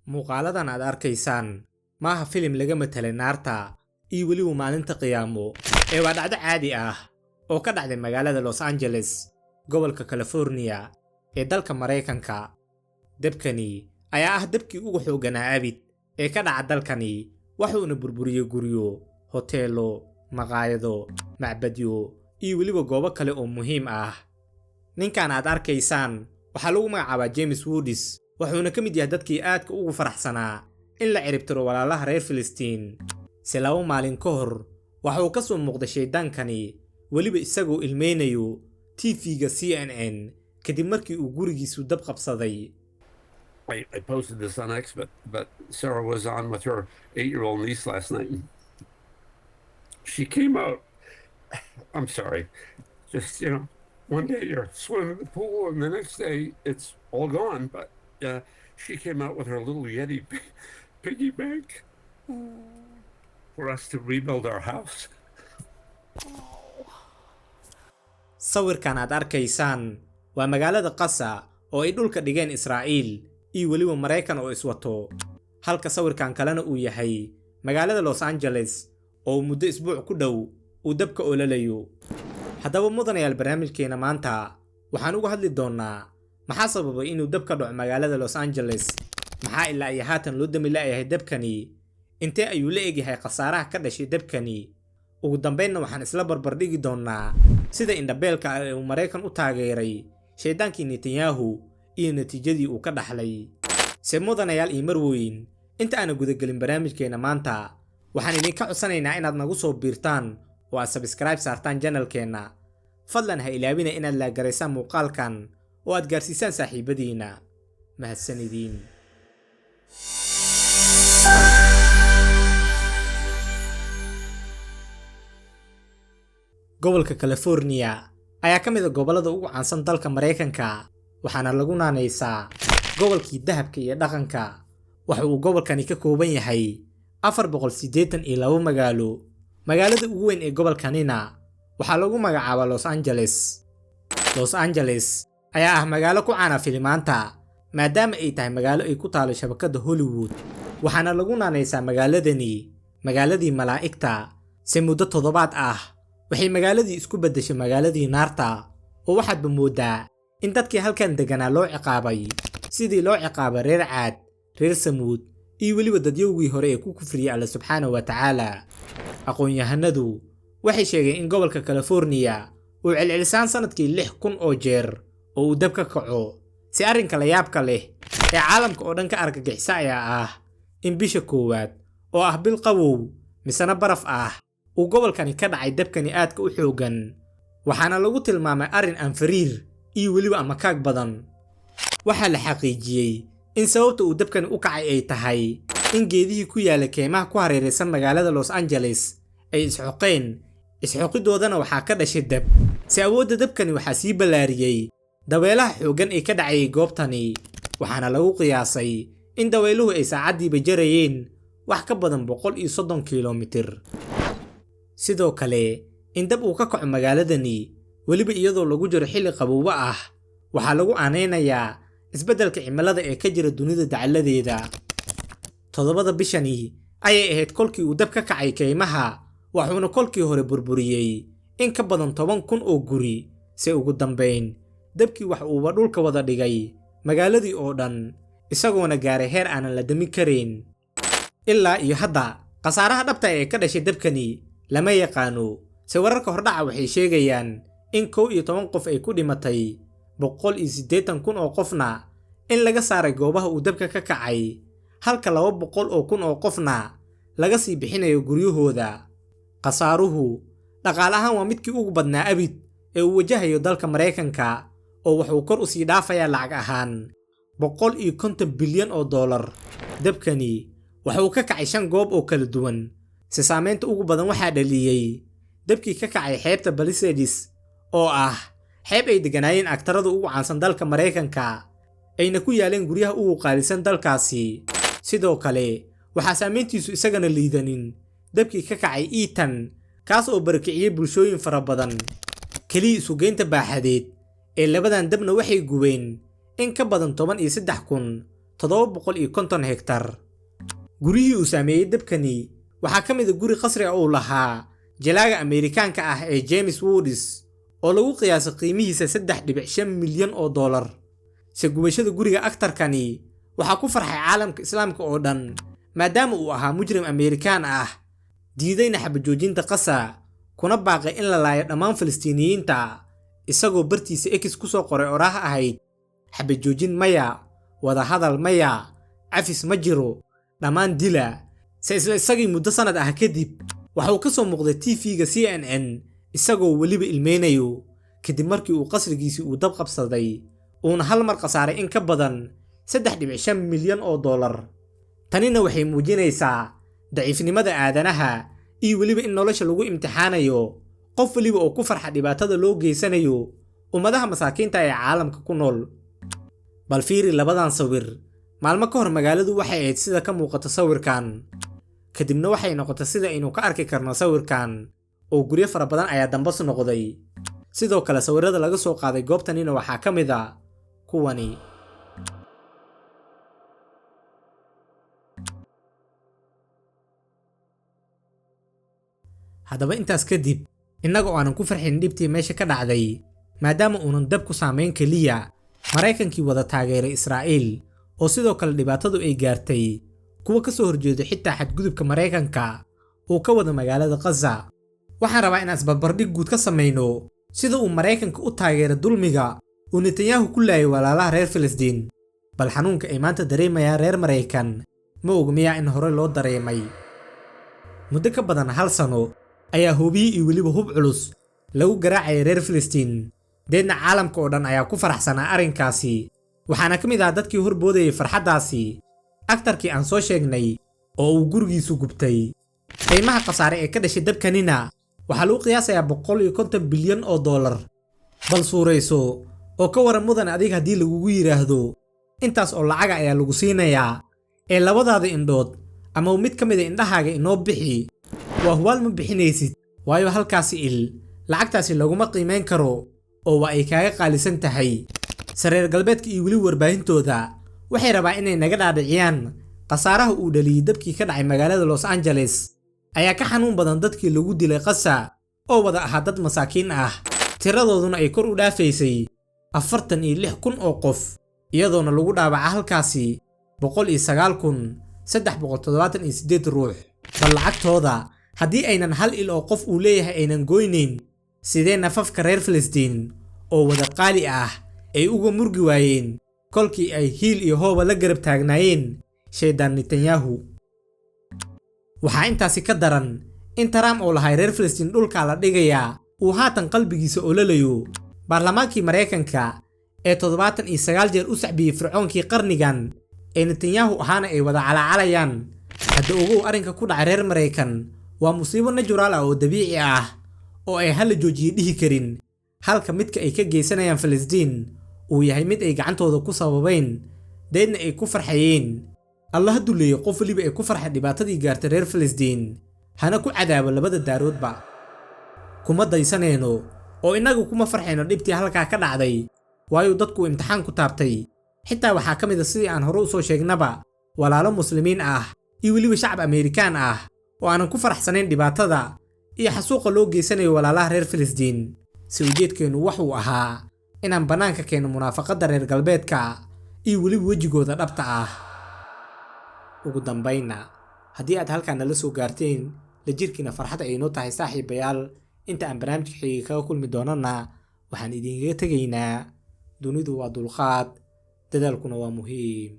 Muuqaaladan aad arkaysaan maaha filim laga matelay naarta iyo weliba maalinta qiyaamo ee waa dhacdo caadi ah oo ka dhacday magaalada Los Angeles, gobolka California ee dalka Maraykanka. Dabkani ayaa ah dabkii ugu xoogganaa abid ee ka dhaca dalkani, wuxuuna burburiyey guryo, hoteelo, maqaayado, macbadyo iyo weliba goobo kale oo muhiim ah. Ninkan aad arkaysaan waxaa lagu magacaabaa James Woods, wuxuuna ka mid yahay dadkii aadka ugu faraxsanaa in la ciribtiro walaalaha reer Filistiin. Si 2 maalin ka hor waxa uu ka soo muuqday shaydaankani weliba isagoo ilmeynayo TV-ga CNN kadib markii uu gurigiisu dab qabsaday. I posted this on X, but Sarah was on with her 8-year-old niece last night. She came out. I'm sorry. Just, one day you're swimming in the pool and the next day it's all gone. But she came out with her little Yeti piggy bank for us to rebuild our house. Sawirkan aad arkaysaan waa magaalada Gaza oo ay dhulka dhigeen Israa'iil iyo weliba Maraykan oo iswato, halka sawirkan kalena uu yahay magaalada Los Angeles oo muddo isbuuc ku dhow uu dabka ololayo. Haddaba mudanayaal, barnaamijkeena maanta waxaan uga hadli doonaa maxaa sababay inuu dab ka dhaco magaalada Los Angeles, maxaa ilaa iyo haatan loo dami la'yahay dabkani, intee ayuu la egyahay khasaaraha ka dhashay dabkani. Ugu dambeynna waxaan isla barbardhigi doonaa sida indhabeelka ah ee uu Maraykan u taageeray shaydaankii Netanyahu iyo natiijadii uu ka dhaxlay. Se mudanayaal iyo marweyn, inta aanan gudagelin barnaamijkeena maanta, waxaan idinka codsanaynaa inaad nagu soo biirtaan oo aad subscribe saartaan channelkeena. Fadlan ha ilaawina inaad laagaraysaan muuqaalkan oo aad gaarsiisaan saaxiibadiina. Mahadsanidin. Gobolka California ayaa ka mid ah gobollada ugu caansan dalka Maraykanka, waxaana lagu naanaysaa gobolkii dahabka iyo dhaqanka. Waxa uu gobolkani ka kooban yahay 482 magaalo. Magaalada ugu weyn ee gobolkanina waxaa lagu magacaabaa Los Angeles. Los Angeles ayaa ah magaalo ku caana filimaanta, maadaama ay tahay magaalo ay ku taalo shabakadda Hollywood, waxaana lagu naanaysaa magaaladani magaaladii malaa'igta. Si muddo toddobaad ah waxay magaaladii isku beddeshay magaaladii naarta, oo waxaadba moodaa in dadkii halkan deganaa loo ciqaabay sidii loo ciqaabay reer Caad, reer Samuud iyo weliba dadyowgii hore ee ku kufriyay Alle subxaanahu wa tacaala. Aqoon-yahanadu waxay sheegeen in gobolka California uu celcelisaan sanadkii 6000 oo jeer oo uu dab ka kaco. Si arrinka la yaabka leh ee caalamka oo dhan ka argagixisa ayaa ah in bisha koowaad oo ah bil qabow misena baraf ah uu gobolkani ka dhacay dabkani aadka u xooggan, waxaana lagu tilmaamay arrin aan fariir iyo weliba amakaag badan. Waxaa la xaqiijiyey in sababta uu dabkani u kacay ay tahay in geedihii ku yaalla keymaha ku hareeraysan magaalada Los Angeles ay isxoqeen, isxoqidoodana waxaa ka dhashay dab. Si awoodda dabkani waxaa sii ballaariyey dabeelaha xooggan ee ka dhacayay goobtani, waxaana lagu qiyaasay in dabeeluhu ay saacaddiiba jarayeen wax ka badan 130 kiiloomitir. Sidoo kale, in dab uu ka kaco magaaladani weliba iyadoo lagu jiro xilli qabowba ah waxaa lagu aaneynayaa isbeddelka cimilada ee ka jira dunida dacaladeeda. 7 bishani ayay ahayd kolkii uu dab ka kacay keymaha, wuxuuna kolkii hore burburiyey in ka badan 10,000 oo guri. Si ugu dambeyn dabkii wax uuba dhulka wada dhigay magaaladii oo dhan, isagoona gaaray heer aanan la damin karayn. Ilaa iyo hadda khasaaraha dhabta ee ka dhashay dabkani lama yaqaano. Se wararka hordhaca waxay sheegayaan in 11 qof ay ku dhimatay, 180,000 oo qofna in laga saaray goobaha uu dabka ka kacay, halka 200,000 oo qofna laga sii bixinayo guryahooda. Khasaaruhu dhaqaale ahaan waa midkii ugu badnaa abid ee uu wajahayo dalka Maraykanka, oo wuxuu kor u sii dhaafayaa lacag ahaan 150 bilyan oo dollar. Dabkani wuxuu ka kacay 5 goob oo kala duwan. Si saameynta ugu badan waxaa dhaliyey dabkii ka kacay xeebta Palisades oo ah xeeb ay degganaayeen aktarada ugu caansan dalka Maraykanka, ayna ku yaaleen guryaha ugu qaalisan dalkaasi. Sidoo kale waxaa saameyntiisu isagana liidanin dabkii ka kacay Eaton, kaas oo barakiciyey bulshooyin fara badan. Kaliya isugeynta baaxadeed ee labadan dabna waxay gubeen in ka badan 13,700 750 hektar. Guryihii uu saameeyey dabkani waxaa ka mid a guri qasri ah uu lahaa jalaaga Ameerikaanka ah ee James Woods oo lagu qiyaasay qiimihiisa 3.5 milyan oo dollar. Se gubashada guriga aktarkani waxaa ku farxay caalamka Islaamka oo dhan, maadaama uu ahaa mujrim Ameerikaan ah, diidayna xabajoojinta Qasa, kuna baaqay in la laayo dhammaan Falastiiniyiinta, isagoo bartiisa X ku soo qoray oraah ahayd: xabajoojin maya, wadahadal maya, cafis ma jiro, dhammaan dila. Se isla isagii muddo sanad ah kadib waxa uu ka soo muuqday TV-ga CNN isagoo weliba ilmeynayo kadib markii uu qasrigiisii uu dab qabsaday, uuna hal mar khasaaray in ka badan 3.5 milyan oo dollar. Tanina waxay muujinaysaa daciifnimada aadanaha iyo weliba in nolosha lagu imtixaanayo qof weliba oo ku farxa dhibaatada loo geysanayo ummadaha masaakiinta ee caalamka ku nool. Bal fiiri labadan sawir. Maalmo ka hor magaaladu waxay ahayd sida ka muuqata sawirkan, kadibna waxay noqotay sida aynu ka arki karno sawirkan, oo guryo fara badan ayaa dambas noqday. Sidoo kale sawirada laga soo qaaday goobtanina waxaa ka mid a kuwani. Haddaba intaas kadib, innaga oo aanan ku farxin dhibtii meesha ka dhacday, maadaama uunan dab ku saameyn keliya Maraykankii wada taageeray Israa'iil, oo sidoo kale dhibaatadu ay gaartay kuwa ka soo horjeeda xitaa xadgudubka Maraykanka uu ka wada magaalada Gaza. Waxaan rabaa inaan isbarbardhig guud ka samayno sida uu Maraykanka u taageero dulmiga uu Netanyahu ku laayay walaalaha reer Filistiin. Bal xanuunka ay maanta dareemayaan reer Maraykan ma og miyaa in hore loo dareemay? Muddo ka badan hal sano ayaa hoobiye iyo weliba hub culus lagu garaacayay reer Filistiin, deedna caalamka oo dhan ayaa ku faraxsanaa arrinkaasi. Waxaana ka mid ah dadkii horboodayay farxaddaasi aktarkii aan soo sheegnay oo uu gurigiisu gubtay. Qiimaha khasaare ee ka dhashay dabkanina waxaa lagu qiyaasayaa 150 bilyan oo dollar. Bal suurayso oo ka waran mudan adiga haddii lagugu yiraahdo intaas oo lacaga ayaa lagu siinayaa ee labadaada indhood ama mid ka mid a indhahaaga inoo bixi, waa hubaal ma bixinaysid, waayo halkaasi il lacagtaasi laguma qiimeyn karo oo waa ay kaaga qaalisan tahay. Sareer galbeedka iyo weli warbaahintooda waxay rabaa inay naga dhaadhiciyaan khasaaraha uu dhaliyay dabkii ka dhacay magaalada Los Angeles ayaa ka xanuun badan dadkii lagu dilay Gaza oo wada ahaa dad masaakiin ah, tiradooduna ay kor u dhaafaysay 46,000 oo qof, iyadoona lagu dhaawaca halkaasi 109,378 ruux. Bal lacagtooda haddii aynan hal il oo qof uu leeyahay aynan goynayn, sidee nafafka reer Filistiin oo wada qaali ah ay uga murgi waayeen kolkii ay hiil iyo hooba la garab taagnaayeen shaydaan Netanyahu? Waxaa intaasi ka daran in Trump oo lahay reer Filistiin dhulka la dhigayaa uu haatan qalbigiisa ololayo. Baarlamaankii Maraykanka ee 79 jeer u sacbiyey fircoonkii qarnigan ee Netanyahu ahaana ay wada calaacalayaan. Hadda ogow, arrinka ku dhacay reer Maraykan waa musiibo natural ah oo dabiici ah oo ay hala joojiye dhihi karin, halka midka ay ka geysanayaan Filistiin uu yahay mid ay gacantooda ku sababayn, deedna ay ku farxayeen. Allah duleeyo qof waliba ay ku farxay dhibaatadii gaartay reer Filistiin, hana ku cadaabo labada daaroodba. Kuma daysanayno oo innagu kuma farxayno dhibtii halkaa ka dhacday, waayo dadku imtixaan ku taabtay. Xitaa waxaa ka mid ah sidii aan hore u soo sheegnaba walaalo muslimiin ah iyo weliba shacab Ameerikaan ah oo aanan ku faraxsanayn dhibaatada iyo xasuuqa loo geysanayo walaalaha reer Filistiin. Si ujeedkeenu wuxuu ahaa inaan bannaanka keeno munaafaqadda reer galbeedka iyo weliba wejigooda dhabta ah. Ugu dambaynna, haddii aad halkan nala soo gaarteen, la jirkiina farxad ay inoo tahay saaxiibayaal. Inta aan barnaamijka xiga kaga kulmi doonana, waxaan idinkaga tegaynaa dunidu waa dulqaad, dadaalkuna waa muhiim.